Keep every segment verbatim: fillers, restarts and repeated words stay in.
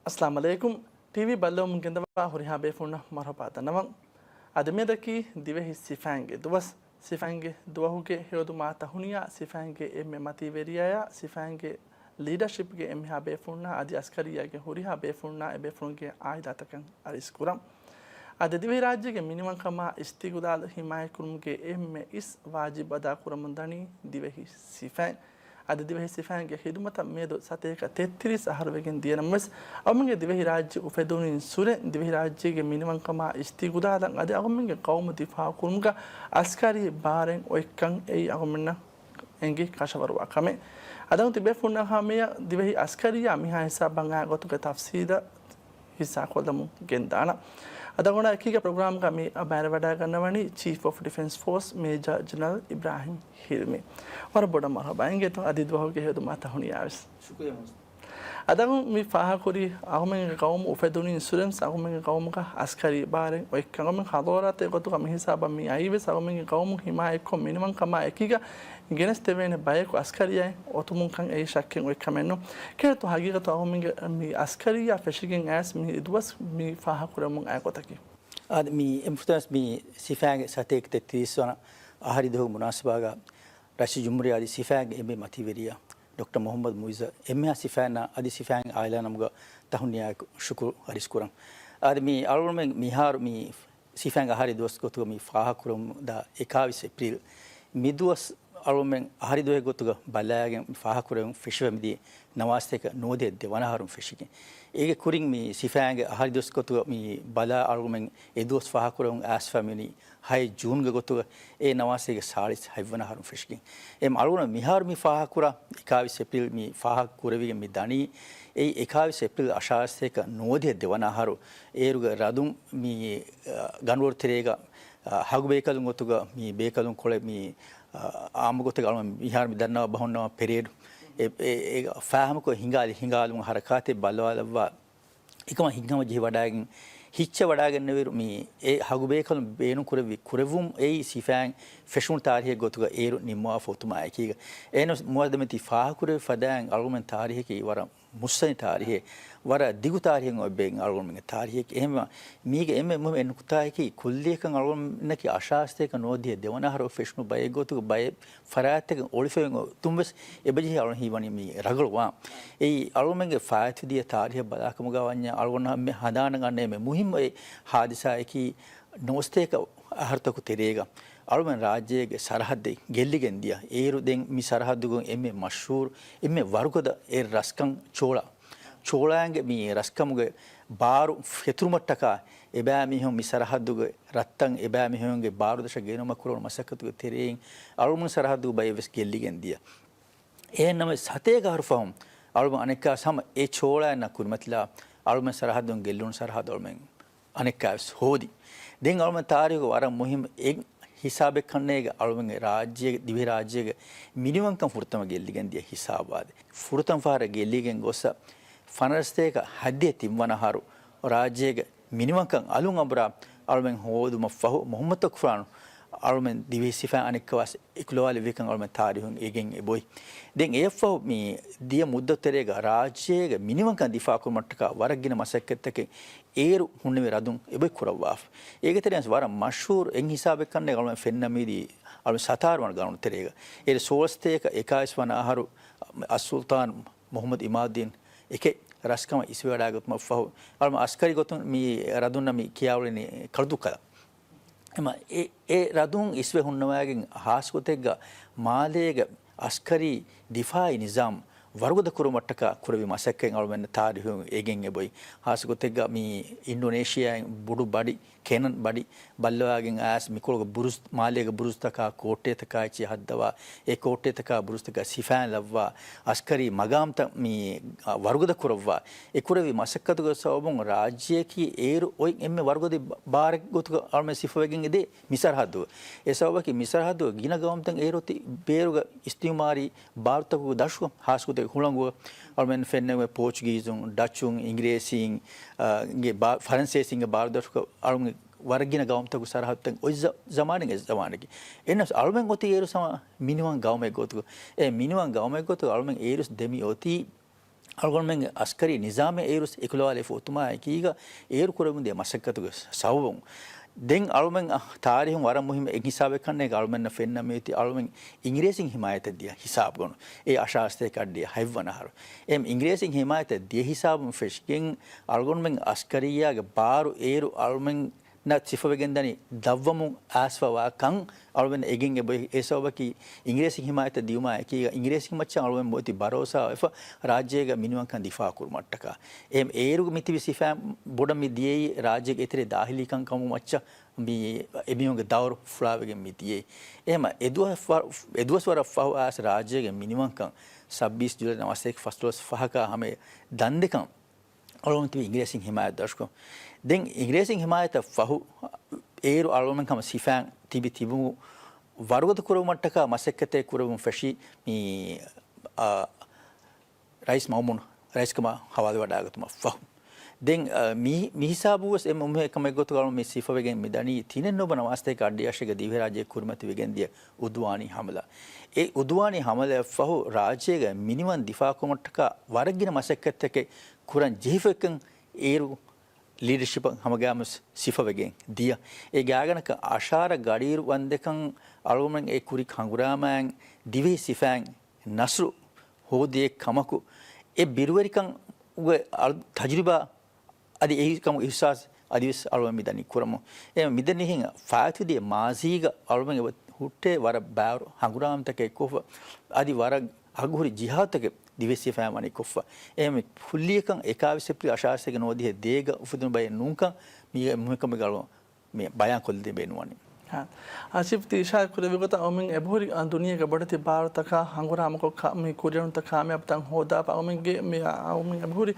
އައްސަލާމު ޢަލައިކުމް. ޓީވީ ބައްލަވަމުން ގެންދަވާ ހުރިހާ ބޭފުޅުންނަށް މަރުޙަބާ ދަންނަވަން. އަދި މިއަދަކީ ދިވެހި ސިފައިންގެ ދުވަސް. ސިފައިންގެ ދުވަހުގެ ހެޔޮދުމާ ތަހުނިޔާ، ސިފައިންގެ އެންމެ މަތީވެރިޔާޔާ، ސިފައިންގެ ލީޑަޝިޕްގެ އެންމެހާ ބޭފުޅުންނާ އަދި އަސްކަރިއްޔާގެ ހުރިހާ ބޭފުޅުންނާ އެބޭފުޅުންގެ އާއިލާތަކަށް އަރިސް ކުރަން. އަދި ދިވެހިރާއްޖޭގެ މިނިވަންކަމާ އިސްތިގުލާލު ހިމާޔަތްކުރުމުގެ އެންމެ އިސް ވާޖިބު އަދާކުރަމުން ދަނީ ދިވެހި ސިފައިން. އަދި ދިވެހި ސިފައިންގެ ޚިދުމަތަށް މިއަދު ސަތޭކަ ތެއްތިރީސް އަހަރު ވެގެން ދިޔަނަމަވެސް، އަޅުމެންގެ ދިވެހިރާއްޖެ އުފެދުނީން ސުރެން ދިވެހިރާއްޖޭގެ މިނިވަންކަމާ އިސްތިގުލާލަށް އަދި އަޅުމެންގެ ޤައުމު ދިފާޢުކުރުމުގަ އަސްކަރީ ބާރެއް އޮތްކަން އެއީ އަޅުމެންނަށް އެނގި ކަށަވަރުވާ ކަމެއް. އަދަން ތިބޭފުޅުންނަށް ހަމަޔަށް ދިވެހި އަސްކަރިއްޔާ މިހާ ހިސާބަށް އާ ގޮތުގެ ތަފްސީލަށް ހިއްސާކޮށްލަމުން ގެންދާނަން. އަދަ އޮންނަ އެކީގަ ޕްރޮގްރާމްގަ މި ބައިވެރިވަޑައިގަންނަވަނީ ޗީފް އޮފް ޑިފެންސް ފޯސް މޭޖަރ ޖެނެރަލް އިބްރާހިމް ހިލްމީ. ވަރަށް ބޮޑަށް މަރުޙަބާ އިނގޭތޯ އަދި ދުވަހުގެ ހެޔޮދުމާ ތަހުނިޔާވެސް. ޝުކުރިއްޔާ މުސް. އަދަން މި ފާހަކުރީ އަހުމެންގެ ޤައުމު އުފެދުނީ އިންސުރެންސް އަހުމެންގެ ޤައުމުގަ އަސްކަރީ ބާރެއް އޮތްކަން. އަހުމެން ހަޟާރަތެއް ގޮތުގަ މިހިސާބަށް މި އައީވެސް އަހުމެންގެ ޤައުމު ހިމާޔަތްކޮށް މިނިވަންކަމާ އެކީގަ ގެނެސްދެވޭނެ ބަޔަކު އަސްކަރިއްޔާއިން އޮތުމުން ކަން އެއީ ޝައްކެއް އޮތް ކަމެއް ނޫން. ކިހިނެއްތޯ ހަގީގަތު އަހުމެންގެ މި އަސްކަރިއްޔާ ފެށިގެން އައިސް މި ދުވަސް މި ފާހަކުރަމުން އައި ގޮތަކީ؟ އާދެ، މި އެންފުތާސް މި ސިފައިންގެ ސަތޭކަ ތެއްތިރީސް ވަނަ އަހަރީ ދުވަހުގެ މުނާސަބާގަ ރައީސުލްޖުމްހޫރިއްޔާ އަދި ސިފައިންގެ އެންމެ މަތީވެރިޔާ ޑޮކްޓަރ މުޙައްމަދު މުޢިއްޒަށް އެންމެހާ ސިފައިންނާ އަދި ސިފައިންގެ އާއިލާ ނަމުގަ ތަހުނިޔާއެކު ޝުކުރު އަރިސް ކުރަން. އާދެ، މި އަޅުގަނޑުމެން މިހާރު މި ސިފައިންގެ އަހަރީ ދުވަސް ގޮތުގަ މި ފާހަގަކުރަމުންދާ އެކާވީސް އޭޕްރީލް މިދުވަސް އަޅުމެން އަހަރީ ދުވަހެއް ގޮތުގަ ބަލާގެން ފާހަގަކުރެވުން ފެށިފަ މިދިޔަ ނަވާސްތޭކަ ނުވަދިހަ ދެވަނަ އަހަރުން ފެށިގެން. އޭގެ ކުރިން މި ސިފައިންގެ އަހަރީ ދުވަސް ގޮތުގަ މި ބަލާ އަޅުމެން އެ ދުވަސް ފާހަގަކުރެވުން އައިސްފަ މިވަނީ ހައެއް ޖޫންގެ ގޮތުގަ އެ ނަވާސްތޭކަ ސާޅީސް ހަތްވަނަ އަހަރުން ފެށިގެން. އެ އަޅުގަނޑު މިހާރު މި ފާހަގަކުރާ އެކާވީސް އޭޕްރީލް މި ފާހަގަކުރެވިގެން މި ދަނީ އެއީ އެކާވީސް އޭޕްރީލް އަށާރަސްތޭކަ ނުވަދިހަ ދެވަނަ އަހަރު އޭރުގެ ރަދުން މި، އަ، ގަނޑުވަރު ތެރޭގަ، އަ، ހަގުބޭކަލުން ގޮތުގަ މި ބޭކަލުން ކޮޅެއް މި، އަ، އާއްމު ގޮތެއް އަޅުމެން މިހާރު މި ދަންނަވާ ބަހުންނަމަ ޕެރޭޑް އެ، އެ، އެ ފާހަމަކޮށް ހިނގާލި ހިނގާލުމުގެ ހަރަކާތެއް ބައްލަވާލައްވާ އެކަމަށް ހިތްހަމަޖެހި ވަޑައިގެން ހިއްޗަށް ވަޑައިގެންނެވިއިރު މި އެ ހަގުބޭކަލުން ބޭނުންކުރެއްވި ކުރެއްވުމް އެއީ ސިފައިން ފެށުނު ތާރީހެއް ގޮތުގަ އޭރު ނިންމަވާފަ އޮތުމާ އެކީގަ. އެހެނަސް މުއައްދަމެތި ފާހަގަކުރެއްވި ފަދައިން އަޅުގަނޑުމެން ތާރީހަކީ ވަރަށް މުއްސަނދި ތާރީހެއް، ވަރަށް ދިގު ތާރީހެއް އޮތް އަޅުގަނޑުމެންގެ ތާރީހެއް. އެހެންވެ، މީގެ އެންމެ މުހިންމު ނުކުތާއަކީ ކުއްލިއަކަށް އަޅުގަނޑުމެންނަކީ އަށާރަސްތޭކަ ނުވަދިހަ ދެވަނަ އަހަރު ފެށުނު ބައެއް ގޮތުގަ ބައެއް ފަރާތްތަކަށް އޮޅިފައި އޮތުން ވެސް އެބަޖެހޭ އަޅުގަނޑު ހީވަނީ މި ރަނގަޅުވާން. އެއީ އަޅުގަނޑުމެންގެ ފާއިތުވެދިޔަ ތާރީހަށް ބަލާކަމުގަ ވަންޏާ އަޅުގަނޑު ހަމަ ހަނދާނަށް ގަންނަ އެންމެ މުހިންމު އެއް ހާދިސާއަކީ ނުވަސްތޭކަ އަހަރުތަކު ތެރޭގަ އަޅުމެން ރާއްޖޭގެ ސަރަހައްދެއް ގެއްލިގެން ދިޔަ. އޭރު ދެން މި ސަރަހައްދުގަ އެންމެ މަޝްހޫރު، އެންމެ ވަރުގަދަ އެއް ރަސްކަން ޗޯޅާ. ޗޯޅާއިންގެ މި ރަސްކަމުގެ ބާރު ފެތުރުމަށްޓަކާ އެބައިމީހުން މި ސަރަހައްދުގެ ރަށްތައް އެބައިމީހުންގެ ބާރުދަށަށް ގެނުމަށް ކުރެވުނު މަސައްކަތުގެ ތެރެއިން އަޅުމެން ސަރަހައްދުގެ ބައެއް ވެސް ގެއްލިގެން ދިޔަ. އެހެންނަމަވެސް ސަތޭކަ އަހަރު ފަހުން އަޅުމެން އަނެއްކާވެސް ހަމަ އެ ޗޯޅާއިންނާ ކުރިމަތިލާ އަޅުމެން ސަރަހައްދުން ގެއްލުނު ސަރަހައްދު އަޅުމެން އަނެއްކާވެސް ހޯދި. ދެން އަޅުމެން ތާރީހުގެ ވަރަށް މުހިންމު އެއް ހިސާބެއް ކަންނޭގެ އަޅުމެންގެ ރާއްޖޭގެ، ދިވެހިރާއްޖޭގެ މިނިވަންކަން ފުރަތަމަ ގެއްލިގެން ދިޔަ ހިސާބު އާދެ. ފުރަތަމަ ފަހަރަށް ގެއްލިގެން ގޮއްސަ ފަނަރަސްތޭކަ ހަތްދިހަ ތިންވަނަ އަހަރު ރާއްޖޭގެ މިނިވަންކަން އަލުން އަނބުރާ އަޅުމެން ހޯދުމަށްފަހު މުހައްމަދު ތަކުފުރާނު އަޅުމެން ދިވެހި ސިފައިން އަނެއްކާވެސް އެކުލަވާލެއްވިކަން އަޅުމެން ތާރީހުން އެގެން އެބޮތް. ދެން އެއަށްފަހު މި ދިޔަ މުއްދަތު ތެރޭގަ ރާއްޖޭގެ މިނިވަންކަން ދިފާއު ކުރުމަށްޓަކާ ވަރަށް ގިނަ މަސައްކަތްތަކެއް އޭރު ހުންނެވި ރަދުން އެބޮތް ކުރައްވާފަ. އޭގެ ތެރެއިން ވަރަށް މަޝްހޫރު އެއް ހިސާބެއް ކަންނޭ އަޅުމެން ފެންނަމީދީ އަޅުމެން ސަތާރަ ވަނަ ގަރުނު ތެރޭގަ. އޭރު ސޯޅަސަތޭކަ އެކާވީސް ވަނަ އަހަރު އައްސުލްޠާން މުޙައްމަދު އިމާދުއްދީން އެކެއް ރަސްކަމަށް އިސްވެވަޑައިގަތުމަށްފަހު، އަޅުމެން އަސްކަރީ ގޮތުން މި ރަދުންނަށް މި ކިޔާއުޅެނީ ކަޅުދުއްކަލަށް. އެމަ އެ، އެ ރަދުން އިސްވެ ހުންނަވައިގެން ހާސްގޮތެއްގަ މާލޭގެ އަސްކަރީ ދިފާއީ ނިޒާމް ވަރުގަދަ ކުރުމަށްޓަކާ ކުރެވި މަސައްކަތް އަޅުމެން ތާރީހުން އެގެން އެބޮތް. ހާސްގޮތެއްގަ މި އިންޑޮނޭޝިއާއިން ބޮޑު ބަޑި ކެނަން ބަޑި ބައްލަވާގެން އައިސް މިކޮޅުގެ ބުރުޒް، މާލޭގެ ބުރުޒުތަކާ ކޯޓޭތަކާ އެއްޗެއް ހައްދަވާ، އެ ކޯޓޭތަކާ ބުރުޒުތަކާ ސިފައިން ލައްވާ، އަސްކަރީ މަގާމްތައް މި، އަ، ވަރުގަދަ ކުރައްވާ، އެ ކުރެވި މަސައްކަތުގެ ސަބަބުން ރާއްޖެއަކީ އޭރު އޮތް އެންމެ ވަރުގަދަ ބާރެއް ގޮތުގަ އަޅުމެން ސިފަވެގެން އެދޭ މި ސަރަހައްދު. އެ ސަބަބަކީ މި ސަރަހައްދުގަ ގިނަ ގައުމުތައް އޭރު އޮތީ ބޭރުގެ އިސްތިއުމާރީ ބާރުތަކުގެ ދަށުގަ، ހާސްގޮތެއް ހުޅަނގުގަ އަޅުމެން ފެންނަންވީ ޕޯޗުގީޒުން، ޑަޗުން، އިނގިރޭސީން، އާ، ގެ ބާ-، ފަރަންސޭސީންގެ ބާރުދަށުގަ އަޅުމެން ވަރަށް ގިނަ ގައުމުތަކުގެ ސަރަހައްދުތައް އޮތް ޒަ-، ޒަމާނެއް އެ ޒަމާނެއްގެ. އެހެނަސް އަޅުމެން އޮތީ އޭރު ހަމަ މިނިވަން ގައުމެއް ގޮތުގަ. އެ މިނިވަން ގައުމެއް ގޮތުގަ އަޅުމެން އޭރު ދެމި އޮތީ އަޅުގަނޑުމެންގެ އަސްކަރީ ނިޒާމެއް އޭރު އެކުލަވާލެވިފަ އޮތުމާ އެކީގަ، އޭރު ކުރެވެމުންދިޔަ މަސައްކަތުގެ ސަބަބުން. ދެން އަޅުމެން ތާރީހުން ވަރަށް މުހިއްމު އެއް ހިސާބެއް ކަންނޭގަ އަޅުމެންނަށް ފެންނަ މިއޮތީ އަޅުމެން އިނގިރޭސިން ހިމާޔަތަށް ދިޔަ ހިސާބުގަނޑު. އެ އަށާރަ ސަތޭކަ އަށްޑިހަ ހަތްވަނަ އަހަރު. އެ އިނގިރޭސިން ހިމާޔަތަށް ދިޔަ ހިސާބުން ފެށިގެން އަޅުގަނޑުމެން އަސްކަރިއްޔާގެ ބާރު އޭރު އަޅުމެން ނަށް ސިފަވެގެންދަނީ ދަށްވަމުން އައިސްފަވާ ކަން އަޅުމެން އެނގެން އެބައޮތް. އެ ސަބަބަކީ އިނގިރޭސިން ހިމާޔަތަށް ދިޔުމާ އެކީގަ އިނގިރޭސިން މައްޗަށް އަޅުމެން އޮތީ ބަރޯސާވެފަ ރާއްޖޭގަ މިނިވަންކަން ދިފާއު ކުރުމަށްޓަކާ. އެ އޭރު މިތިބި ސިފައިން ބޮޑަށް މި ދިޔައީ ރާއްޖޭގެ އެތެރޭ ދާހިލީކަން ކަމު މައްޗަށް މި އެމީހުންގެ ދައުރު ފުޅާވެގެން މި ދިޔައީ. އެހެމަ އެދުވަސް ވަ-، އެދުވަސް ވަރަށް ފަހު އައިސް ރާއްޖޭގެ މިނިވަންކަން ސައްބީސް ޖުލައި ނަވާސްތޭކަ ފަސްދޮޅަސް ފަހަކާ ހަމަ ދަންދެކަން އަޅުގަނޑު ތިބީ އިނގިރޭސިން ހިމާޔަތް ދަށުކޮށް. ދެން އިނގިރޭސިން ހިމާޔަތަށް ފަހު އޭރު އަޅުގަނޑުމެން ހަމަ ސިފައިން ތިބި ތިބުމު ވަރުގަދަ ކުރުމަށްޓަކާ މަސައްކަތެއް ކުރެވުން ފެށީ މި، އާ، ރައީސް މައުމޫން ރައީސްކަމަށް ހަވާލުވެވަޑައިގަތުމަށް ފަހު. ދެން، އާ، މި، މި ހިސާބުވެސް އެ މުހި ކަމެއް ގޮތުގަ އަޅު މި ސިފަވެގެން މި ދަނީ ތިނެއް ނުވަ ނަވާސްތޭކަ އަށްޑިހަ އަށެއްގަ ދިވެހިރާއްޖެ ކުރިމަތިވެގެން ދިޔަ އުދުވާނީ ހަމަލާ. އެ އުދުވާނީ ހަމަލާއަށް ފަހު ރާއްޖޭގަ މިނިވަން ދިފާއުކުރުމަށްޓަކާ ވަރަށް ގިނަ މަސައްކަތްތަކެއް ކުރަން ޖެހިފައިކަން އޭރު ލީޑަރޝިޕަށް ހަމަގައިމުވެސް ސިފަވެގެން ދިޔަ. އޭގެ އާގަނޑަކަށް އަށާރަ ގަޑިއިރު ވަންދެކަން އަޅުގަނޑުމެން އެ ކުރި ހަނގުރާމައިން ދިވެހި ސިފައިން ނަސްރު ހޯދިއެއް ކަމަކު، އެ ބިރުވެރިކަން އުގެ އަޅު ތަޖުރިބާ އަދި އެހި ކަމު އިހްސާސް އަދިވެސް އަޅުގަނޑު މި ދަނީ ކުރަމުން. އެ މިދެންނެވިހެން ފާއިތުވެދިޔަ މާޒީގަ އަޅުގަނޑު އެބަ ހުއްޓޭ ވަރަށް ބާރު ހަނގުރާމަތަކެއް ކޮށްފަ، އަދި ވަރަށް އަގުހުރި ޖިހާދުތަކެއް ދިވެހި ސިފައިން ވަނީ ކޮށްފަ. އެހެން ކުއްލިއަކަށް އެކާވީސް އޭޕްރީލް އަށާރަ ސަތޭކަ ނުވަދިހަ ދޭގަ އުފެދުނު ބައެއް ނޫންކަން މީގެ މުހިއްމުކަމެއް އަޅު މި ބަޔާން ކޮށްލަދޭން ބޭނުންވަނީ. ހާ. އާސިފް ތި އިޝާރާތް ކުރެއްވި ގޮތަށް އަޅުމެން އެބަހުރި، އަ، ދުނިޔޭގެ ބޮޑެތި ބާރުތަކާ ހަނގުރާމަކޮށް ކަ-، މި ކުރިއެރުންތައް ކާމިޔާބުތައް ހޯދާފަ އަޅުމެންގެ މި، އަ، އަޅުމެން އެބަހުރި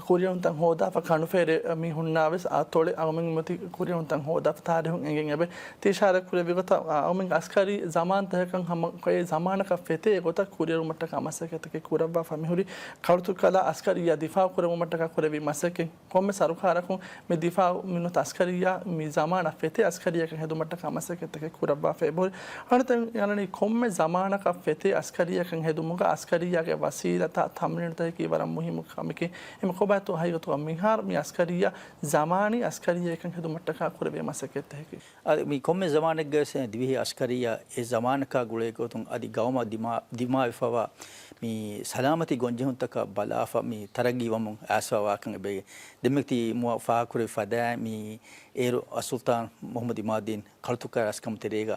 ކުރިއެރުންތައް ހޯދާފަ ކަނޑުފޭރޭ މި ހުންނާވެސް އާ ތޮޅެއް އަޅުމެން މިއޮތީ ކުރިއެރުންތައް ހޯދާފަ ތާރީހުން އެނގެން އެބަ. ތި އިޝާރާތް ކުރެއްވި ގޮތަށް، އަ، އަޅުމެންގެ އަސްކަރީ ޒަމާންތަކަކަށް ހަމަ އެ ޒަމާނަކަށް ފެތޭ ގޮތަށް ކުރިއެރުމަށްޓަކާ މަސައްކަތްތަކެއް ކުރައްވާފަ މިހުރި ކަޅުތުއްކަލާ އަސްކަރިއްޔާ ދިފާއު ކުރެއްވުމަށްޓަކާ ކުރެއްވި މަސައްކަތް ކޮންމެ ސަރުކާރަކުން މި ދިފާއު މިނުވަތަ އަސްކަރިއްޔާ މި ޒަމާނަށް ފެތޭ އަސްކަރިއްޔާކަށް ހެދުމަށްޓަކާ މަސައްކަތްތަކެއް ކުރައްވާފަ އެބަހުރި. އަނެއް އަންނަނީ ކޮންމެ ޒަމާނަކަށް ފެތޭ އަސްކަރިއްޔާކަން ހެދުމުގަ އަސްކަރިއްޔާގެ ވަސީލަތާ ތަމްރީނުތަކަކީ ވަރަށް މުހިއްމު ކަމެކޭ. އެމަ ކޮބާތޯ ހަގީގަތުގަ މިހާރު މި އަސްކަރިއްޔާ ޒަމާނީ އަސްކަރިއްޔާކަން ހެދުމަށްޓަކާ ކުރެވޭ މަސައްކަތްތަކަކީ. އަދި މި ކޮންމެ ޒަމާނެއްގަވެސް ދިވެހި އަސްކަރިއްޔާ އެ ޒަމާނަކާ ގުޅޭ ގޮތުން އަދި ގައުމަށް ދިމާ-، ދިމާވެފަވާ މި ސަލާމަތީ ގޮންޖެހުންތަކަށް ބަލާފަ މި ތަރައްގީ ވަމުން އައިސްފަވާކަން އެބަ ދެންމެ ތި މުއަށް ފާހަގަކުރެއްވި ފަދައިން މި އޭރު އައްސުލްޠާން މުޙައްމަދު އިމާދީން ކަޅުތުއްކާ ރަސްކަމު ތެރޭގަ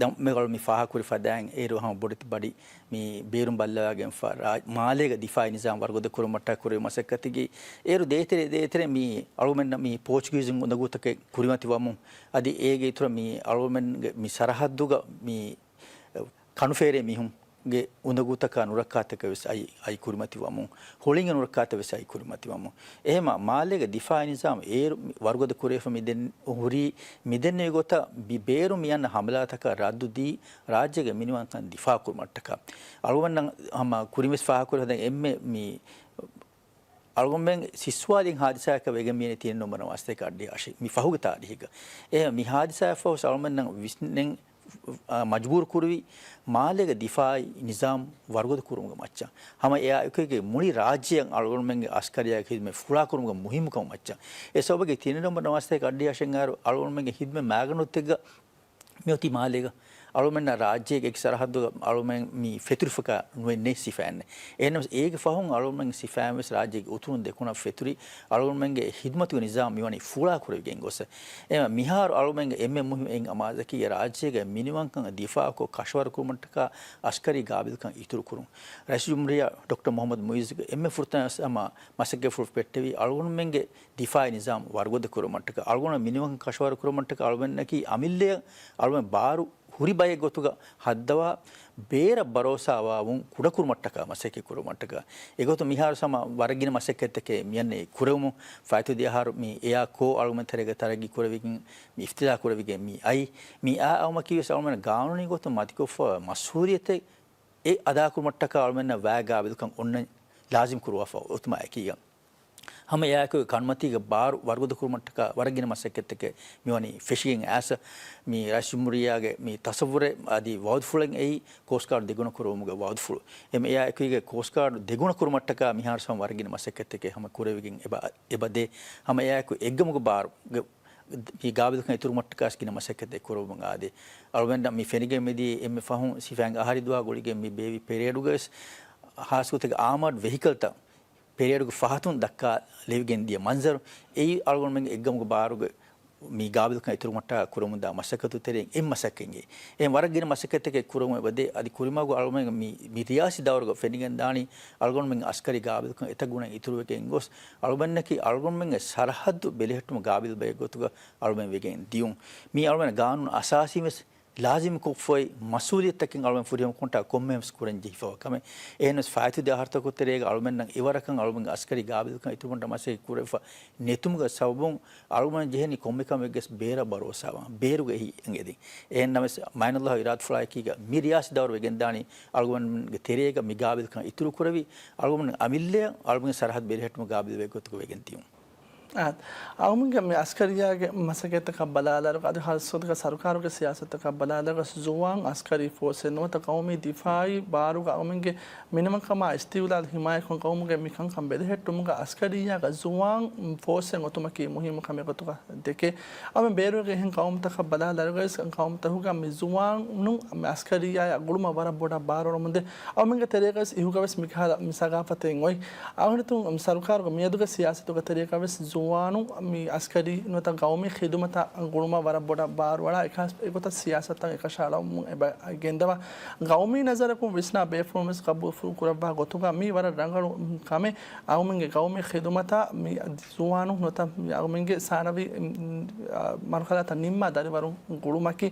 ދަން މިކަޅު މި ފާހަގަކުރި ފަދައިން އޭރު ހަމަ ބޮޑެތި ބަޑި މި ބޭރުން ބައްލަވާގެންފަ ރާ-، މާލޭގަ ދިފާއީ ނިޒާމް ވަރުގަދަ ކުރުމަށްޓަކާ ކުރެވި މަސައްކަތެއްގައި އޭރު ދޭތެރޭ ދޭތެރޭ މި އަޅުގަނޑުމެންނަށް މި ޕޯޗުގީޒުން އުނދަގޫތަކެއް ކުރިމަތިވަމުން އަދި އޭގެ އިތުރަށް މި އަޅުގަނޑުމެންގެ މި ސަރަހައްދުގަ މި ކަނޑުފޭރޭ މީހުންގެ އުނދަގޫތަކާ ނުރައްކާތަކެއް ވެސް އައި، އައި ކުރިމަތިވަމުން، ހޮޅިންގެ ނުރައްކާތައް ވެސް އައި ކުރިމަތިވަމުން. އެހެމަ މާލޭގެ ދިފާއީ ނިޒާމް އޭރު ވަރުގަދަ ކުރެވިފަ މިދެން ހުރީ މިދެންނެވި ގޮތަށް ބި-، ބޭރު މި އަންނަ ހަމަލާތަކަށް ރައްދު ދީ ރާއްޖޭގެ މިނިވަންކަން ދިފާ ކުރުމަށްޓަކާ. އަޅުގަނޑަށް ހަމަ ކުރިން ވެސް ފާހަގަކުރި ހަދަން އެންމެ މި އަޅުގަނޑުމެން ސިއްސުވާލިން ހާދިސާއަކަށް ވެގެން މިއަންނަނީ ތިނެއް ނުވަ ނަވާސްތޭކަ އަށްޑިހަ އަށި މި ފަހުގެ ތާރީހެއްގަ. އެ މި ހާދިސާއަށްފަހު އަޅުގަނޑުމެންނަށް ވިސްނެން، އާ، މަޖުބޫރު ކުރެވި މާލޭގެ ދިފާއީ ނިޒާމް ވަރުގަދަ ކުރުމުގެ މައްޗަށް. ހަމަ އެއާ އެކުގެ މުޅި ރާއްޖެއަށް އަޅުގަނޑުމެންގެ އަސްކަރިއްޔާގެ ހިދުމަތް ފުޅާ ކުރުމުގެ މުހިއްމުކަމު މައްޗަށް. އެ ސަބަބަކީ ތިނެއް ނުވަ ނަވާސްތޭކަ އަށްޑިހަ އަށެއް އަހަރު އަޅުގަނޑުމެންގެ ހިދުމަތް މައިގަނޑުތެއްގަ މިއޮތީ މާލޭގަ އަޅުމެންނަށް ރާއްޖޭގެ އެކި ސަރަހައްދުގަ އަޅުމެން މި ފެތުރިފަކާ ނުވެންނޭ ސިފައިންނެއް. އެހެންނަމަވެސް އޭގެ ފަހުން އަޅުމެން ސިފައިން ވެސް ރާއްޖޭގެ އުތުރުން ދެކުނަށް ފެތުރި އަޅުމެންގެ ހިދުމަތުގެ ނިޒާމް މިވަނީ ފުޅާ ކުރެވިގެން ގޮސް. އެ މިހާރު އަޅުމެންގެ އެންމެ މުހިއްމު އެއް އަމާޒަކީ ރާއްޖޭގެ މިނިވަންކަން ދިފާއުކޮށް ކަށަވަރު ކުރުމަށްޓަކާ އަސްކަރީ ގާބިލްކަން އިތުރު ކުރުން. ރައީސުލްޖުމްހޫރިއްޔާ ޑޮކްޓަރ މުޙައްމަދު މުޢިއްޒުގެ އެންމެ ފުރަތަމަ މަސައްކަތްފުޅު ފެއްޓެވީ އަޅުގަނޑުމެންގެ ދިފާއީ ނިޒާމް ވަރުގަދަ ކުރުމަށްޓަކާ، އަޅުގަނޑު މިނިވަން ކަށަވަރު ކުރުމަށްޓަކާ އަޅުގަނޑަކީ އަމިއްލައަށް އަޅުގަނޑު ބާރު ހުރި ބައެއް ގޮތުގަ ހައްދަވާ ބޭރަށް ބަރޯސާވާވުން ކުޑަކުރުމަށްޓަކާ މަސައްކަތް ކުރުމަށްޓަކާ. އެގޮތުން މިހާރު ހަމަ ވަރަށް ގިނަ މަސައްކަތްތަކެއް މިއަންނަނީ ކުރެވުމުން. ފާއިތުވެދިޔަ އަހަރު މި އެއާ ކޯ އަޅުގަނޑު ތެރޭގަ ތަރައްގީ ކުރެވިގެން މި އިފްތިތާޙް ކުރެވިގެން މި އައީ. މި އާ އައުމަކީ ވެސް އަޅުގަނޑު ގާނޫނީ ގޮތުން މަތިކޮށްފަ މަސްއޫލިއްޔަތެއް އެ އަދާކުރުމަށްޓަކާ އަޅުމެންނަށް ވާ ގާބިލްކަން އޮންނަން ލާޒިމް ކުރުވާފަ އޮތުމާ އެކީގަ. ހަމަ އެއާއެކު ކަންމަތީގެ ބާރު ވަރުގަދަ ކުރުމަށްޓަކާ ވަރަށް ގިނަ މަސައްކަތްތަކެއް މިވަނީ ފެށިގެން އައިސް، މި ރައީސްޖުމްހޫރިއްޔާގެ މި ތަސައްވުރެއް އަދި ވައުދުފުޅެއް އެއީ ކޯސްޓް ގާޑް ދެގުނަ ކުރުވުމުގެ ވައުދުފުޅު. އެމަ އެއާއެކު ކޯސްޓް ގާޑް ދެގުނަ ކުރުމަށްޓަކާ މިހާރު ހަމަ ވަރަށް ގިނަ މަސައްކަތްތަކެއް ހަމަ ކުރެވިގެން އެބަ، އެބަދޭ. ހަމަ އެއާއެކު އެއްގަމުގެ ބާރުގެ މި ގާބިލްކަން އިތުރުމަށްޓަކާސް ގިނަ މަސައްކަތެއް ކުރައްވަން އާދޭ. އަޅުގަނޑަށް މި ފެނިގެން މިދީ އެންމެ ފަހުން ސިފައިންގެ އަހަރީ ދުވަހާ ގުޅިގެން މި ބޭއްވި ޕެރޭޑުގަވެސް ހާއްސަގޮތެއްގަ އާމާޑް ވެހިކަލްތައް ޕެރޭޑުގެ ފަހަތުން ދައްކާލެވިގެން ދިޔަ މަންޒަރު އެއީ އަޅުގަނޑުމެންގެ އެއްގަމުގެ ބާރުގެ މި ގާބިލްކަން އިތުރުމަށްޓަކާ ކުރަމުންދާ މަސައްކަތު ތެރެއިން އެއް މަސައްކަތެއް. އެ ވަރަށް ގިނަ މަސައްކަތްތަކެއް ކުރަމުން އެބަދޭ. އަދި ކުރިމަގު އަޅުގަނޑުމެން މި، މި ރިޔާސީ ދައުރުގަ ފެނިގެން ދާނީ އަޅުގަނޑުމެން އަސްކަރީ ގާބިލްކަން އެތައް ގުނައެއް އިތުރުވެގެން ގޮސް، އަޅުގަނޑަކީ އަޅުގަނޑުމެންގެ ސަރަހައްދު ބެލެހެއްޓުމަށް ގާބިލް ބައެއް ގޮތުގަ އަޅުމެން ވެގެން ދިޔުން. މީ އަޅުމެން ގާނޫނު އަސާސީން ވެސް ލާޒިމް ކޮށްފައި މަސްއޫލިއްޔަތުތަކެއް އަޅުމެން ފުރިހަމަކުރުމަށްޓަކާ ކޮންމެހެން ވެސް ކުރަން ޖެހިފައިވާ ކަމެއް. އެހެންވެސް ފާއިތު ދެ އަހަރުތަކުގެ ތެރޭގަ އަޅުމެންނަށް އެވަރަކަށް އަޅުމެންގެ އަސްކަރީ ގާބިލްކަން އިތުރުކުރުމަށް މަސައްކަތް ކުރެވިފަ ނެތުމުގެ ސަބަބުން އަޅުގަނޑު ޖެހެނީ ކޮންމެ ކަމެއްގެސް ބޭރަށް ބަރޯސާވާން، ބޭރުގައި އެހީ އެނގެދިން. އެހެންނަމަވެސް މާތް ﷲ އިރާދަފުޅާއެކީގަ މި ރިޔާސީ ދައުރު ވެގެންދާނީ އަޅުގަނޑުގެ ތެރޭގަ މި ގާބިލްކަން އިތުރުކުރެވި، އަޅުގަނޑު އަމިއްލައަށް އަޅުގަނޑުގެ ސަރަހައްދު ބެލެހެއްޓުމަށް ގާބިލްވޭ ގޮތުގަ ވެގެން ދިޔުން. އާ، އަޅުގަނޑުގެ މި އަސްކަރިއްޔާގެ މަސައްކަތްތަކަށް ބަލާލާއިރު، އަދި ހާއްސަގޮތުގަ ސަރުކާރުގެ ސިޔާސަތުތަކަށް ބަލާލާއިރު، ޒުވާން އަސްކަރީ ފޯސްއެއް ނުވަތަ ގައުމީ ދިފާއީ ބާރުގަ އަޅުގަނޑުގެ މިނިވަންކަމާ އިސްތިގްލާލު ހިމާޔަތްކޮށް ގައުމުގެ މިކަންކަން ބެލެހެއްޓުމުގަ އަސްކަރިއްޔާގަ ޒުވާން ފޯސްއެއް އޮތުމަކީ މުހިއްމު ކަމެއް ގޮތުގަ ދެކޭ. އަޅުގަނޑު ބޭރުގެ އެހެން ގައުމުތަކަށް ބަލާލާއިރު، ގައުމުތަކުގަ މި ޒުވާނުން މި އަސްކަރިއްޔާއާ ގުޅުމަށް ވަރަށް ބޮޑަށް ބާރުއަޅަމުންދޭ. އަޅުގަނޑުގެ ތެރޭގަވެސް އިހުގަވެސް މިކަހަލަ މި ސަގާފަތެއް އޮތް. އަޅުގަނޑު ސަރުކާރުގެ މިއަދުގެ ސިޔާސަތުގެ ތެރޭގަވެސް ޒުވާނުން މި އަސްކަރީ ނުވަތަ ގައުމީ ޚިދުމަތަށް ގުޅުމަށް ވަރަށް ބޮޑަށް ބާރުއަޅާ، އެކަސް އެގޮތަށް ސިޔާސަތަށް އެކަށައަޅަމުން އެބަ ގެންދަވާ. ގައުމީ ނަޒަރަކުން ވިސްނާ ބޭފުޅުން ވެސް ގަބޫލު ކުރައްވާ ގޮތުގަ މީ ވަރަށް ރަނގަޅު ކަމެއް. އަޅުގަނޑުގެ ގައުމީ ޚިދުމަތަށް މި ޒުވާނުން ނުވަތަ މި އަޅުގަނޑުގެ ސާނަވީ، މް، އާ، މަރުހަލާތައް ނިންމާ ދަރިވަރުން ގުޅުމަކީ،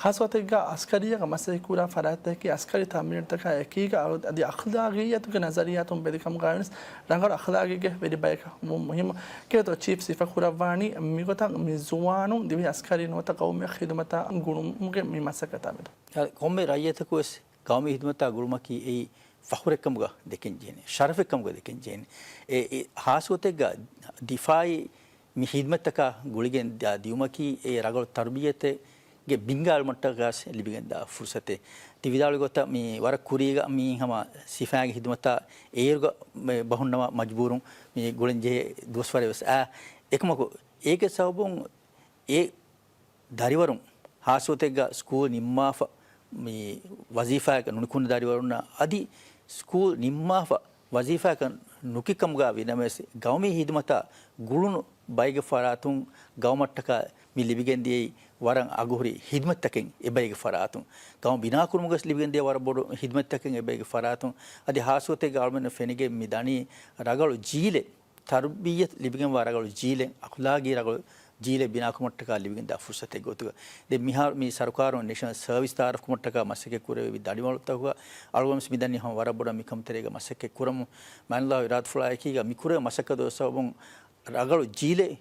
ޚާއްސަގޮތެއްގަ އަސްކަރިއްޔާގަ މަސައްކަތްކުރާ ފަރާތްތަކަކީ އަސްކަރީ ތަމްރީނުތަކާ އެކީގަ އަދި އަޚްލާގިއްޔަތުގެ ނަޒަރިއްޔާތުން ބެލިކަމުގަ ވެސް ރަނގަޅު އަޚްލާގީގެ ވެރި ބަޔަކަށް ވުން މުހިއްމު. ކިޔަތޯ ޗީފް ސިފަކުރައްވާނީ މިގޮތަށް މި ޒުވާނުން ދިވެހި އަސްކަރީ ނުވަތަ ގައުމީ ޚިދުމަތަށް ގުޅުމުގެ މި މަސައްކަތާ މެދު. ކޮންމެ ރައްޔިތަކު ވެސް ގައުމީ ޚިދުމަތާ ގުޅުމަކީ އެއީ ފަޚުރެއްކަމުގަ ދެކެން ޖެހޭނެ، ޝަރަފެއްކަމުގަ ދެކެން ޖެހޭނެ. އެ، އެ، ހާއްސަގޮތެއްގަ ދިފާއީ މި ޚިދުމަތްތަކާ ގުޅިގެން ދާ ދިއުމަކީ އެ ރަނގަޅު ތަރުބިއްޔަތެއްގެ ބިންގާލުމަށްޓަކާސް ލިބިގެންދާ ފުރުސަތެއް. ތި ވިދާޅުވި ގޮތަށް މި ވަރަށް ކުރީގަ މި ހަމަ ސިފައިގެ ޚިދުމަތާ އޭރުގަ މެ ބަހުންނަމަ މަޖުބޫރުން މި ގުޅެން ޖެހޭ ދުވަސްވަރެއް ވެސް އާ. އެކަމަކު އޭގެ ސަބަބުން އެ ދަރިވަރުން ހާއްސަގޮތެއްގަ ސްކޫލް ނިންމާފަ މި ވަޒީފާއަކަށް ނުނިކުންނަ ދަރިވަރުންނަށް އަދި ސްކޫލް ނިންމާފަ ވަޒީފާއަކަށް ނުކި ކަމުގަ ވި ނަމަވެސް، ގައުމީ ޚިދުމަތާ ގުޅުނު ބައެއްގެ ފަރާތުން ގައުމަށްޓަކާ މި ލިބިގެންދިޔައީ ވަރަށް އަގުހުރި ޚިދުމަތްތަކެއް އެބައިގެ ފަރާތުން. ގައުމު ބިނާކުރުމުގަސް ލިބިގެންދިޔަ ވަރަށް ބޮޑު ޚިދުމަތްތަކެއް އެބައިގެ ފަރާތުން. އަދި ހާއްސަގޮތެއްގަ އަޅުމެންނަށް ފެނިގެން މި ދަނީ ރަނގަޅު ޖީލެއް، ތަރުބިއްޔަތު ލިބިގެންވާ ރަނގަޅު ޖީލެއް، އަޚްލާގީ ރަނގަޅު ޖީލެއް ބިނާކުރުމަށްޓަކާ ލިބިގެންދާ ފުރުސަތެއް ގޮތުގަ. ދެން މިހާރު މި ސަރުކާރުން ނޭޝަނަލް ސަރވިސް ތައާރަފްކުރުމަށްޓަކާ މަސައްކަތް ކުރެވި ދަނޑިވަޅުތަކުގަ އަޅުގަނޑު މިދަނީ ހަމަ ވަރަށް ބޮޑަށް މިކަމު ތެރޭގަ މަސައްކަތް ކުރަމުން. މާތް ﷲ އިރާދަފުޅާއެކީގަ މިކުރެވޭ މަސައްކަތުގެ ސަބަބުން ރަނގަޅު ޖީލެއް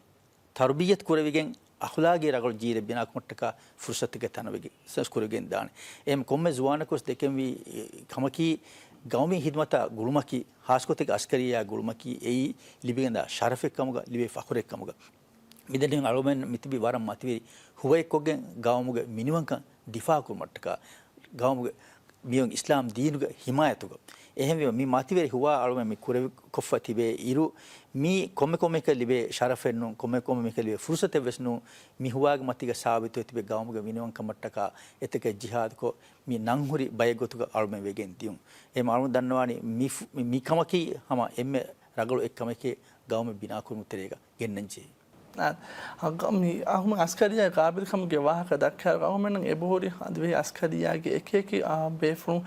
ތަރުބިއްޔަތު ކުރެވިގެން، އަޚްލާގީ ރަނގަޅު ޖީލެއް ބިނާކުމަށްޓަކާ ފުރުސަތުގެ ތަނަވެގެން ސަސް ކުރެވިގެން ދާނެ. އެހެން ކޮންމެ ޒުވާނަކުވެސް ދެކެންވީ ކަމަކީ، ގައުމީ ޚިދުމަތާ ގުޅުމަކީ، ހާއްސަގޮތެއްގަ އަސްކަރިއްޔާ ގުޅުމަކީ، އެއީ ލިބިގެންދާ ޝަރަފެއްކަމުގަ، ލިބޭ ފަޚުރެއްކަމުގަ. މިދެންނެވި އަޅުގަނޑު މިތިބީ ވަރަށް މަތިވެރި ހުވައެއްކޮށްގެން ގައުމުގެ މިނިވަންކަން ދިފާޢުކުރުމަށްޓަކާ، ގައުމުގެ މިއޮތް އިސްލާމް ދީނުގެ ޙިމާޔަތުގަ. އެހެންވީމަ، މި މަތިވެރި ހުވާ އަޅުގަނޑު މި ކުރެވި ކޮށްފަ ތިބޭ އިރު، މީ ކޮންމެ ކޮންމެއަކަށް ލިބޭ ޝަރަފެއް ނޫން، ކޮންމެ ކޮންމެއަކަށް ލިބޭ ފުރުސަތެއް ވެސް ނޫން. މި ހުވާގެ މަތީގަ ސާބިތުވެ ތިބޭ ގައުމުގެ މިނިވަންކަމަށްޓަކާ އެތަކެއް ޖިހާދުކޮށް، މި ނަންހުރި ބައެއް ގޮތުގަ އަޅުމެން ވެގެން ދިޔުން. އެހެން އަޅުގަނޑު ދަންނަވާނީ މި ފު-، މި، މި ކަމަކީ ހަމަ އެންމެ ރަނގަޅު އެއްކަމެކޭ ގައުމެއް ބިނާކުރުމުގެ ތެރޭގަ ގެންނަންޖެހޭ. އާ، މި އަހުމަ އަސްކަރިއްޔާ ގާބިލްކަމުގެ ވާހަކަ ދައްކާ ގައުމެންނަށް އެބަހުރި ދިވެހި އަސްކަރިއްޔާގެ އެކި އެކި، އާ، ބޭފުޅުން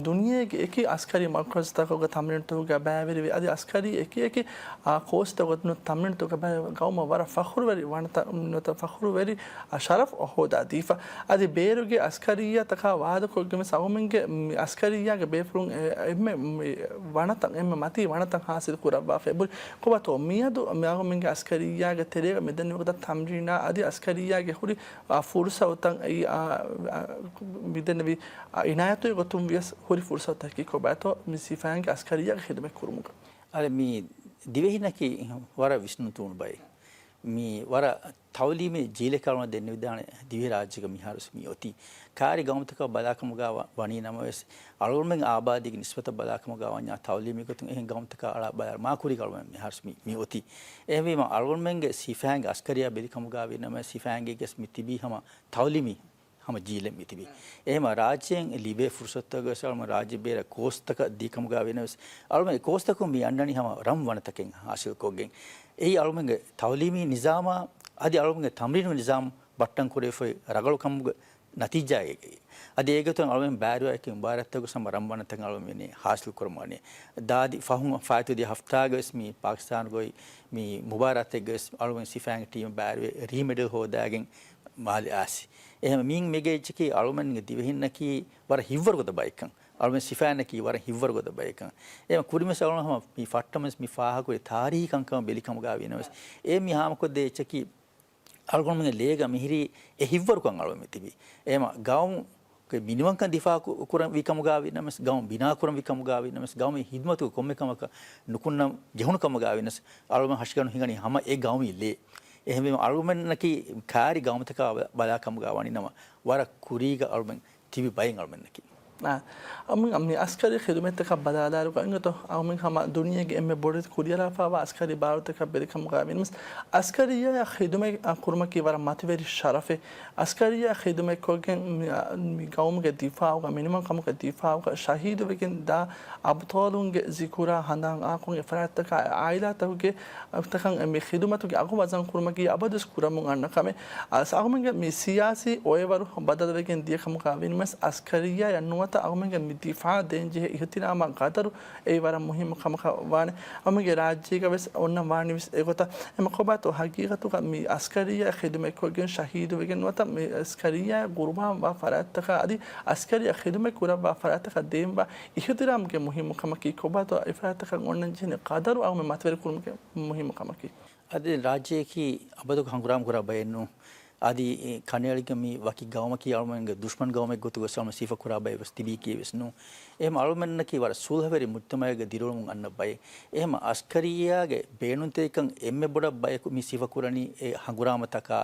ދުނިޔޭގެ އެކި އަސްކަރީ މަރުކަޒުތަކުގަ ތަމްރީނުތަކުގަ ބައިވެރިވެ، އަދި އަސްކަރީ އެކި އެކި، އާ، ކޯސްތަކުގަ ތަމްރީނުތަކުގަ ބައި ގައުމަށް ވަރަށް ފަޚުރުވެރި ވަނަތަ-، ނުވަތަ ފަޚުރުވެރި، އާ، ޝަރަފް ހޯދާ ދީފަ. އަދި ބޭރުގެ އަސްކަރިއްޔާތަކާ ވާދަކޮށްގެން ވެސް އަހުމެންގެ މި އަސްކަރިއްޔާގެ ބޭފުޅުން އެ-، އެންމެ މި ވަނަތައް، އެންމެ މަތީ ވަނަތައް ހާސިލް ކުރައްވާފަ އެބުރި. ކޮބާތޯ މިއަދު މި އަހުމެންގެ އަސްކަރިއްޔާގެ ތެރޭގަ މިދެންނެވި ގޮތަށް ތަމްރީނާ އަދި އަސްކަރިއްޔާގެ ހުރި، އާ، ފުރުސަތުތައް އެއީ، އާ، އާ، މިދެންނެވި، އާ، އިނާޔަތުގެ ގޮތުން ވިޔަސް ހުރި ފުރުސަތުތަކީ ކޮބާތޯ މި ސިފައިންގެ އަސްކަރިއްޔާގެ ޚިދުމަތް ކުރުމުގަ؟ އަދި މި ދިވެހިންނަކީ ވަރަށް ވިސްނުން ތޫނު ބައެއް. މި ވަރަށް ތައުލީމީ ޖީލެއް އަޅުގަނޑު ދެންނެވިދާނެ ދިވެހިރާއްޖޭގަ މިހާރުވެސް މި އޮތީ. ކާރި ގައުމުތަކަށް ބަލާކަމުގަ ވަ-، ވަނީ ނަމަވެސް، އަޅުގަނޑުމެން އާބާދީގެ ނިސްބަތަށް ބަލާކަމުގަ ވަންޏާ ތައުލީމީ ގޮތުން އެހެން ގައުމުތަކާ އަޅާ ބަލާ މާ ކުރީގަ އަޅުގަނޑު މިހާރުވެސް މި، މި އޮތީ. އެހެންވީމަ އަޅުގަނޑުމެންގެ ސިފައިންގެ އަސްކަރިއްޔާ ބެލިކަމުގަ ވީ ނަމަވެސް، ސިފައިންގެ ގެސް މި ތިބީ ހަމަ ތައުލީމީ ހަމަ ޖީލެއް މި ތިބީ. އެހެމަ ރާއްޖޭން ލިބޭ ފުރުސަތުތަކުގަވެސް އަޅުމެން ރާއްޖެ ބޭރަށް ކޯސްތަކަށް ދީކަމުގަ ވީނަމަވެސް، އަޅުމެން އެ ކޯސްތަކުން މި އަންނަނީ ހަމަ ރަން ވަނަތަކެއް ހާސިލްކޮށްގެން. އެއީ އަޅުމެންގެ ތައުލީމީ ނިޒާމާ އަދި އަޅުމެންގެ ތަމްރީނު ނިޒާމް ބައްޓަން ކުރެވިފައި ރަގަޅު ކަމުގެ ނަތީޖާއެއް. އަދި އޭގެ އަތުން އަޅުމެން ބާރުވެ މުބާރާތްތަކުގަ ހަމަ ރަން ވަނަތަކެއް އަޅުމެން ހާސިލް ކުރަމުން ވަނީ. ދާދި ފަހުން ފާއިތުވެދިޔަ ހަފްތާގަވެސް މި ޕާކިސްތާނުގައި މި މުބާރާތެއްގަވެސް އަޅުމެން ސިފައިންގެ ޓީމް ބާރުވެ ރީމެޑަލް ހޯދާގެން މާލެ އާސި. އެހެން މީން މިގޭ އެއްޗަކީ އަޅުމެންގެ ދިވެހިންނަކީ ވަރަށް ހިތްވަރު ގޮތަށް ބައެއްކަން. އަޅުމެން ސިފައިންނަކީ ވަރަށް ހިތްވަރު ގޮތަށް ބައެއްކަން. އެހެން ކުރިންވެސް އަޅުގަނޑު ހަމަ މި ފައްޓަމެސް މި ފާހަގަކުރި ތާރީހީ ކަންކަމަށް ބެލި ކަމުގަ ވީނަމަވެސް، އެ މި ހާމަކޮށްދޭ އެއްޗަކީ އަޅުގަނޑުމެންގެ ލޭގަ މިހިރީ އެ ހިތްވަރުކަން އަޅުގަނޑު މި ތިބީ. އެހެމަ ގައުމުގެ މިނިވަންކަން ދިފާއު ކު-، ކުރަން ވި ކަމުގަ ވީނަމަވެސް، ގައުމު ބިނާ ކުރަން ވި ކަމުގަ ވީނަމަވެސް، ގައުމީ ހިދުމަތުގެ ކޮންމެ ކަމަކަށް ނުކުންނަން ޖެހުނު ކަމުގަ ވީނަމަވެސް، އަޅުގަނޑު ހަށިގަނޑު ހިނގަނީ ހަމަ އެ ގައުމީ ލޭ. އެހެންވީމަ އަޅުގަނޑަކީ ކާރި ގައުމުތަކާ ބަ-، ބަލާ ކަމުގަ ވަނީ ނަމަ، ވަރަށް ކުރީގަ އަޅުމެން ތިބި ބައެއް އަޅުމެންނަކީ. އާ، އަމި، އަމި އަސްކަރީ ޚިދުމަތްތަކަށް ބަލާލާއިރު އިނގޭތޯ، އަމި ހަމަ ދުނިޔޭގެ އެންމެ ބޮޑެތި ކުރިއަރާފައިވާ އަސްކަރީ ބާރުތަކަށް ބެލިކަމުގަ ވީނަމަވެސް، އަސްކަރިއްޔާއަށް ޚިދުމަތް، އާ، ކުރުމަކީ ވަރަށް މަތިވެރި ޝަރަފެއް. އަސްކަރިއްޔާ ޚިދުމަތްކޮށްގެން މި، އާ، މި ގައުމުގެ ދިފާއުގަ، މިނިވަން ކަމުގެ ދިފާއުގަ ޝަހީދުވެގެން ދާ އަބްޠާލުންގެ ޒިކުރާ ހަނދާން އާކުން އެ ފަރާތްތަކާ އާއިލާތަކުގެ ތަކަށް މި ޚިދުމަތުގެ އަގު ވަޒަން ކުރުމަކީ އަބަދުވެސް ކުރަމުން އަންނަ ކަމެއް. އަސް އަޅުމެންގެ މި ސިޔާސީ އޮއެވަރު ބަދަލުވެގެން ދިޔަ ކަމުގަ ވީނަމަވެސް، އަސްކަރިއްޔާއަށް ނުވަތަ އަޅުމެންގެ މި ދިފާއަށް ދޭންޖެހޭ އިހުތިރާމާ ގަދަރު އެއީ ވަރަށް މުހިއްމު ކަމަކަށް ވާނެ. އަޅުމެންގެ ރާއްޖޭގަވެސް އޮންނަ ވާނީވެސް އެގޮތަށް. އެމަ ކޮބާތޯ ހަގީގަތުގަ މި އަސްކަރިއްޔާ ޚިދުމަތްކޮށްގެން ޝަހީދުވެގެން ނުވަތަ މި އަސްކަރިއްޔާ ގުރުބާން ވާ ފަރާތްތަކާ އަދި އަސްކަރިއްޔާ ޚިދުމަތް ކުރައްވާ ފަރާތްތަކަށް ދޭންވާ އިހުތިރާމުގެ މުހިއްމު ކަމަކީ ކޮބާތޯ އެ ފަރާތްތަކަށް އޮންނަން ޖެހެނީ ޤަދަރު އަޅުމެން މަތިވެރި ކުރުމުގެ މުހިއްމު ކަމަކީ. އަދި ރާއްޖެއަކީ އަބަދުގެ ހަނގުރާމަ ކުރާ ބައެއް ނޫން. އަދި ކަނޑައެޅިގެން މި ވަކި ގައުމަކީ އަޅުމެންގެ ދުޝްމަން ގައުމެއް ގޮތުގަ ވެސް އަޅުމެން ސިފަ ކުރާ ބައެއް ވެސް ތިބީކީ ވެސް ނޫން. އެހެމަ އަޅުމެންނަކީ ވަރަށް ސުލްހަވެރި މުޖްތަމަޢެއްގަ ދިރިއުޅެމުން އަންނަ ބައެއް. އެހެމަ އަސްކަރިއްޔާގެ ބޭނުންތެރިކަން އެންމެ ބޮޑަށް ބަޔަކު މި ސިފަ ކުރަނީ އެ ހަނގުރާމަތަކާ،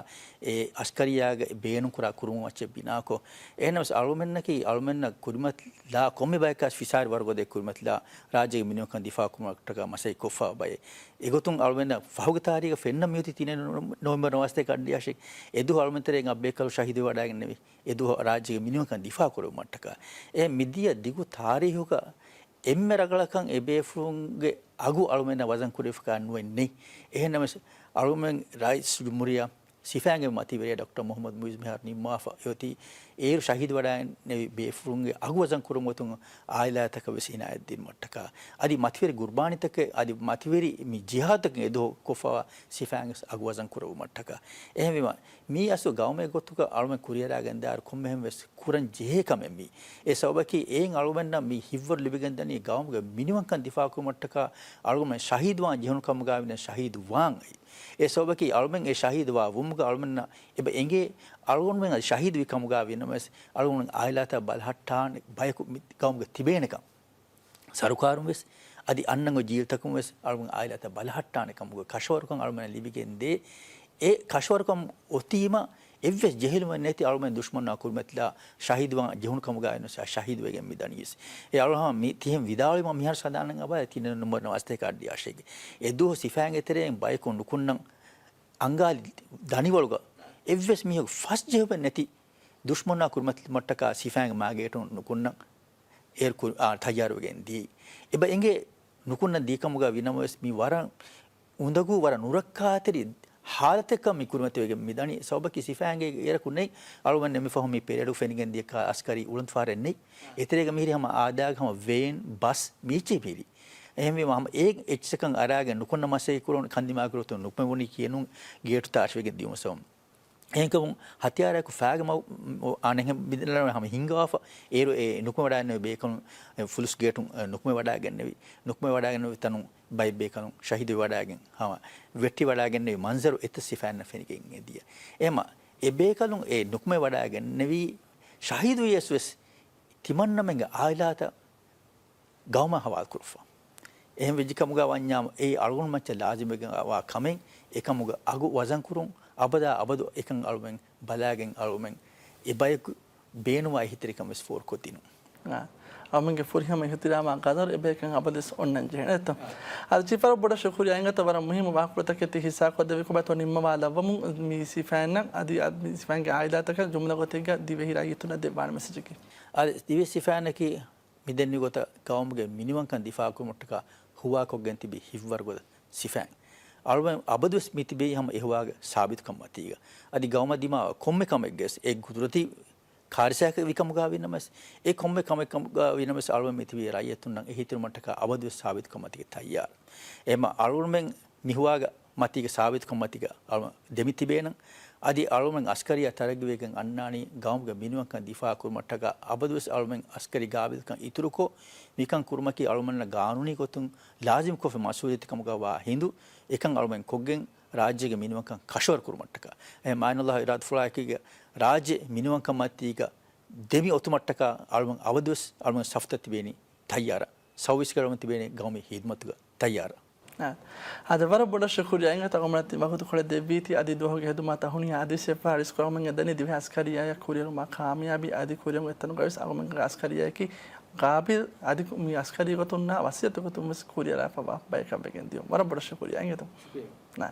އެ އަސްކަރިއްޔާގެ ބޭނުން ކުރާ ކުރުމު މައްޗަށް ބިނާކޮށް. އެހެނަސް އަޅުމެންނަކީ އަޅުމެންނަށް ކުރިމަތިލާ ކޮންމެ ބަޔަކާ ފިސާރި ވަރުގަދަ ކުރިމަތިލާ ރާއްޖޭގެ މިނިވަންކަން ދިފާ ކުރުމަށްޓަކާ މަސައްކަތް ކޮށްފާ ބައެއް. އެގޮތުން އަޅުމެންނަށް ފަހުގެ ތާރީޚަށް ފެންނަ މިއޮތީ ތިނެއް ނޮ-، ނޮވެމްބަރު ނަވާސްތޭކަ އަށްޑިހަށި އެދުވަހު އަޅުމެން ތެރޭގަ އަށް ބޭކަލު ޝަހީދުވެވަޑައިގެންނެވި. އެދުވަހު ރާއްޖޭގެ މިނިވަންކަން ދިފާ ކުރުމަށްޓަކާ. އެ މިދިޔަ ދިގު ތާރީޚުގަ އެންމެ ރަގަޅަކަށް އެ ބޭފުޅުންގެ އަގު އަޅުމެންނަށް ވަޒަން ކުރެވިފަކާ ނުވެ ނެތް. އެހެންނަމަވެސް އަޅުމެން ރައީސުލްޖުމްހޫރިއްޔާ ސިފައިންގެ މަތިވެރިޔާ ޑޮކްޓަރ މުޙައްމަދު މުޢިއްޒު މިހާރު ނިންމާފަ އޮތީ، އޭރު ޝަހީދުވެވަޑައިގެންނެވި ބޭފުޅުންގެ އަގު ވަޒަން ކުރުމުގެ ގޮތުން އާއިލާތަކަށް ވެސް އިނާޔަތް ދިނުމަށްޓަކާ، އަދި މަތިވެރި ގުރުބާނީތަކެއް، އަދި މަތިވެރި މި ޖިހާދުތަކެއް އެދުވަހު ކޮށްފަވާ ސިފައިން ވެސް އަގު ވަޒަން ކުރެވުމަށްޓަކާ. އެހެންވީމަ، މީ އަސްލު ގައުމެއް ގޮތުގަ އަޅުމެން ކުރިއަރާގެންދާއިރު ކޮންމެހެން ވެސް ކުރަން ޖެހޭ ކަމެއް މީ. އެ ސަބަބަކީ އެއިން އަޅުމެންނަށް މި ހިތްވަރު ލިބިގެންދަނީ ގައުމުގެ މިނިވަންކަން ދިފާއުކުރުމަށްޓަކާ އަޅުގަނޑުމެން ޝަހީދުވާން ޖެހުނު ކަމުގަ ވިނަ ޝަހީދުވާން އައި. އެ ސަބަބަކީ އަޅުމެން އެ ޝަހީދުވާ ވުމުގަ އަޅުމެންނަށް އެބަ އެނގޭ އަޅުގަނޑުމެން އަދި ޝަހީދުވި ކަމުގަ ވިނަމަވެސް އަޅުގަނޑު އާއިލާތައް ބަލަހައްޓާނެ ބަޔަކު މި ގައުމުގަ ތިބޭނެކަން. ސަރުކާރުން ވެސް އަދި އަންނަން އޮތް ޖީލްތަކުން ވެސް އަޅުގަނޑު އާއިލާތައް ބަލަހައްޓާނެ ކަމުގެ ކަށަވަރުކަން އަޅުމެންނަށް ލިބިގެން ދޭ. އެ ކަށަވަރުކަން އޮތީމަ އެއްވެސް ޖެހިލުމެއް ނެތި އަޅުމެން ދުޝްމަނާ ކުރިމަތިލާ ޝަހީދުވާން ޖެހުނު ކަމުގައި ނުވެސް ޝަހީދުވެގެން މި ދަނީސް. އެ އަޅުހާ މި ތިހެން ވިދާޅުވީމަ މިހާރު ސަދާނަން އަބާ ތިނެއް ނުމަ ނަވާސްތޭކަ އަށްޑިހަށެއްގެ. އެ ދުވަހު ސިފައިންގެ ތެރެއިން ބަޔަކު ނުކުންނަން އަނގާލި ދަނިވަޅުގަ އެއްވެސް މީހަކު ފަސް ޖެހުމެއް ނެތި ދުޝްމަނާ ކުރިމަތިލުމަށްޓަކާ ސިފައިންގެ މާގޭޓުން ނުކުންނަން. އޭރު ކު-، އާ، ތައްޔާރުވެގެން ދިޔައީ. އެބަ އެނގޭ ނުކުންނަން ދީކަމުގަ ވިނަމަވެސް މި ވަރަށް އުނދަގޫ ވަރަށް ނުރައްކާތެރި ހާލަތެއްކަން މި ކުރިމަތިވެގެން މި ދަނީ. ސަބަބަކީ ސިފައިންގެ އޭރަކު ނެތް. އަޅުގަނޑު މި ފަހު މި ޕެރޭޑު ފެނިގެން ދިޔަ އަސްކަރީ އުޅަނދު ފަހަރެއް ނެތް. އެތެރޭގަ މިހިރީ ހަމަ އާދައިގެ ހަމަ ވޭން، ބަސް މީޗެއް މިހިރީ. އެހެންވީމަ ހަމަ އެ އެއްޗިއްސަކަށް އަރާގެން ނުކުންނަ މަސައްކަތް ކުރުން ކަންދިމާ ކުރި ގޮތުން ނުކުމެވުނީ ކިޔެނުން ގޭޓު ތާށިވެގެން ދިޔުމަށް ސަބަބުން. އެހެންކަމުން ހަތިޔާރާއެކު ފާގަމަ އަނެހެން ބިދަނަ ހަމަ ހިންގާފަ އޭރު އެ ނުކުމެ ވަޑާގެންނެވި ބޭކަލުން، އެ، ފުލުސް ގޭޓުން، އެ، ނުކުމެ ވަޑާގެންނެވި، ނުކުމެ ވަޑާގެންނެވި ތަނުން ބައެއް ބޭކަލުން ޝަހީދުވެވަޑާގެން ހަމަ ވެއްޓިވަޑާގެންނެވި މަންޒަރު އެތައް ސިފައިންނަށް ފެނިގެން ދިޔަ. އެހެމަ އެ ބޭކަލުން އެ ނުކުމެ ވަޑާގެންނެވީ ޝަހީދުވިޔަސް ވެސް ތިމަންނަމެންގެ އާއިލާތައް ގައުމަށް ހަވާލުކުރައްވާ. އެހެން ވެއްޖެ ކަމުގަ ވަންޏާ އެއީ އަޅުގަނޑު މައްޗަށް ލާޒިމްވެގެން ވާ ކަމެއް. އެކަމުގަ އަގު ވަޒަން ކުރުން އަބަދާ އަބަދު އެކަން އަޅުމެން ބަލާގެން އަޅުމެން އެ ބަޔަކު ބޭނުންވާ އެހީތެރިކަން ވެސް ފޯރުކޮށްދިނުން. އާ، އަޅުމެންގެ ފުރިހަމަ އިހުތިރާމާ ގަދަރު އެބަޔަކަށް އަބަދުވެސް އޮންނަން ޖެހޭނެ އެއްތަ؟ އާ. އަދި ޗީފް ވަރަށް ބޮޑަށް ޝުކުރިއްޔާ އިނގޭތަ ވަރަށް މުހިއްމު ވާހަކަފުޅުތަކެއް ތި ހިއްސާކޮށްދެއްވި ކޮބާތޯ ނިންމަވާ ލައްވަމުން މި ސިފައިންނަށް އަދި އަ-، މި ސިފައިންގެ އާއިލާތަކަށް ޖުމްލަ ގޮތެއްގަ ދިވެހި ރައްޔިތުންނަށް ދެއްވާނެ މެސެޖަކީ. އަދި ދިވެހި ސިފައިންނަކީ މި ދެންނެވި ގޮތަށް ގައުމުގެ މިނިވަންކަން ދިފާއުކުރުމަށްޓަކާ ހުވާކޮށްގެން ތިބި ހިތްވަރުގަދަ ސިފައިން. އަޅުމެން އަބަދުވެސް މި ތިބީ ހަމަ އެ ހުވާގެ ސާބިތުކަން މަތީގަ. އަދި ގައުމަށް ދިމާވާ ކޮންމެ ކަމެއްގެވެސް އެ ގުދުރަތީ ކާރިސާއަކަށް ވިކަމުގަ ވިނަމަސް، އެ ކޮންމެ ކަމެއް ކަމުގަ ވިނަމަސް އަޅުމެން މި ތިބީ ރައްޔިތުންނަށް އެހީތެރިވުމަށްޓަކާ އަބަދުވެސް ސާބިތުކަން މަތީގަ ތައްޔާރަށް. އެހެންމަ އަޅުމެން މި ހުވާގަ މަތީގަ ސާބިތުކަން މަތީގަ އަޅުމެން ދެމި ތިބޭނަން. އަދި އަޅުމެން އަސްކަރިއްޔާ ތަރައްގީވެގެން އަންނާނީ ގައުމުގެ މިނިވަންކަން ދިފާއު ކުރުމަށްޓަކާ އަބަދުވެސް އަޅުމެން އަސްކަރީ ގާބިލްކަން އިތުރުކޮށް، މިކަން ކުރުމަކީ އަޅުމެންނަށް ގާނޫނީ ގޮތުން ލާޒިމްކޮށްފަ މަސްއޫލިއްޔަތު ކަމުގަ ވާ ހިނދު، އެކަން އަޅުމެން ކޮށްގެން ރާއްޖޭގެ މިނިވަންކަން ކަށަވަރު ކުރުމަށްޓަކާ. އެހެން މާތް ﷲ އިރާދަފުޅާއެކީގަ ރާއްޖެ މިނިވަންކަން މަތީގަ ދެމި އޮތުމަށްޓަކާ އަޅުމެން އަބަދުވެސް އަޅުމެން ސަފުތައް ތިބޭނީ ތައްޔާރަށް. ސައުވީސްގަ އަޅުމެން ތިބޭނީ ގައުމީ ހިދްމަތުގަ ތައްޔާރަށް. އާ. އާދެ، ވަރަށް ބޮޑަށް ޝުކުރިއްޔާ އިނގޭތަ އަޅުގަނޑަށް ތި ވަގުތުކޮޅެއް ދެއްވީތީ. އަދި ދުވަހުގެ ހެދުމާ ތަހުނިޔާ އަދި ސެފާ އަރިސްކޮށް އަޅުމެންގެ ދަނީ ދިވެހި އަސްކަރިއްޔާއަށް ކުރިއެރުމާ ކާމިޔާބީ. އަދި ކުރިއެރުމުގެ ތަނުގަވެސް އަޅުމެންގެ އަސްކަރިއްޔާއަކީ ގާބިލް. އަދި މި އަސްކަރީ ގޮތުންނާ ވަސިއްޔަތު ގޮތުން ވެސް ކުރިއަރާފަވާ ބަޔަކަށް ވެގެން ދިޔުން. ވަރަށް ބޮޑަށް ޝުކުރިއްޔާ އިނގޭތަ. ނާ.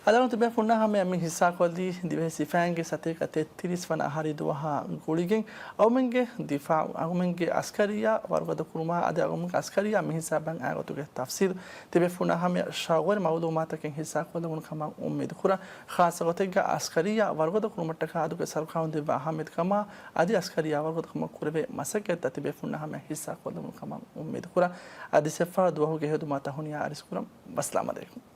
އަދި އަޅުގަނޑު ތިބޭފުޅުންނާ ހަމަޔަށް މި ހިއްސާކޮށްލީ ދިވެހި ސިފައިންގެ ސަތޭކަ ތެއްތިރީސް ވަނަ އަހަރީ ދުވަހާ ގުޅިގެން އަޅުމެންގެ ދިފާއު، އަޅުމެންގެ އަސްކަރިއްޔާ ވަރުގަދަ ކުރުމާ އަދި އަޅުމެންގެ އަސްކަރިއްޔާ މި ހިސާބަށް އައި ގޮތުގެ ތަފްސީލު ތިބޭފުޅުންނާ ހަމަޔަށް ޝައުގުވެރި މައުލޫމާތަކެއް ހިއްސާކޮށްލެވުނު ކަމަށް އުއްމީދު ކުރަން. ޚާއްޞަ ގޮތެއްގަ އަސްކަރިއްޔާ ވަރުގަދަ ކުރުމަށްޓަކާ އަދުގެ ސަރުކާރުން ދެއްވާ އަހައްމިއްޔަތު ކަމާ އަދި އަސްކަރިއްޔާ ވަރުގަދަ ކުރުމަށް ކުރެވޭ މަސައްކަތްތައް ތިބޭފުޅުންނާ ހަމަޔަށް ހިއްސާކޮށްލެވުނު ކަމަށް އުއްމީދު ކުރަން. އަދި ސެފާ ދުވަހުގެ ހެދުމާ ތަހުނިޔާ އަރިސްކުރަން. ވައްސަލާމް އަލައިކުމް.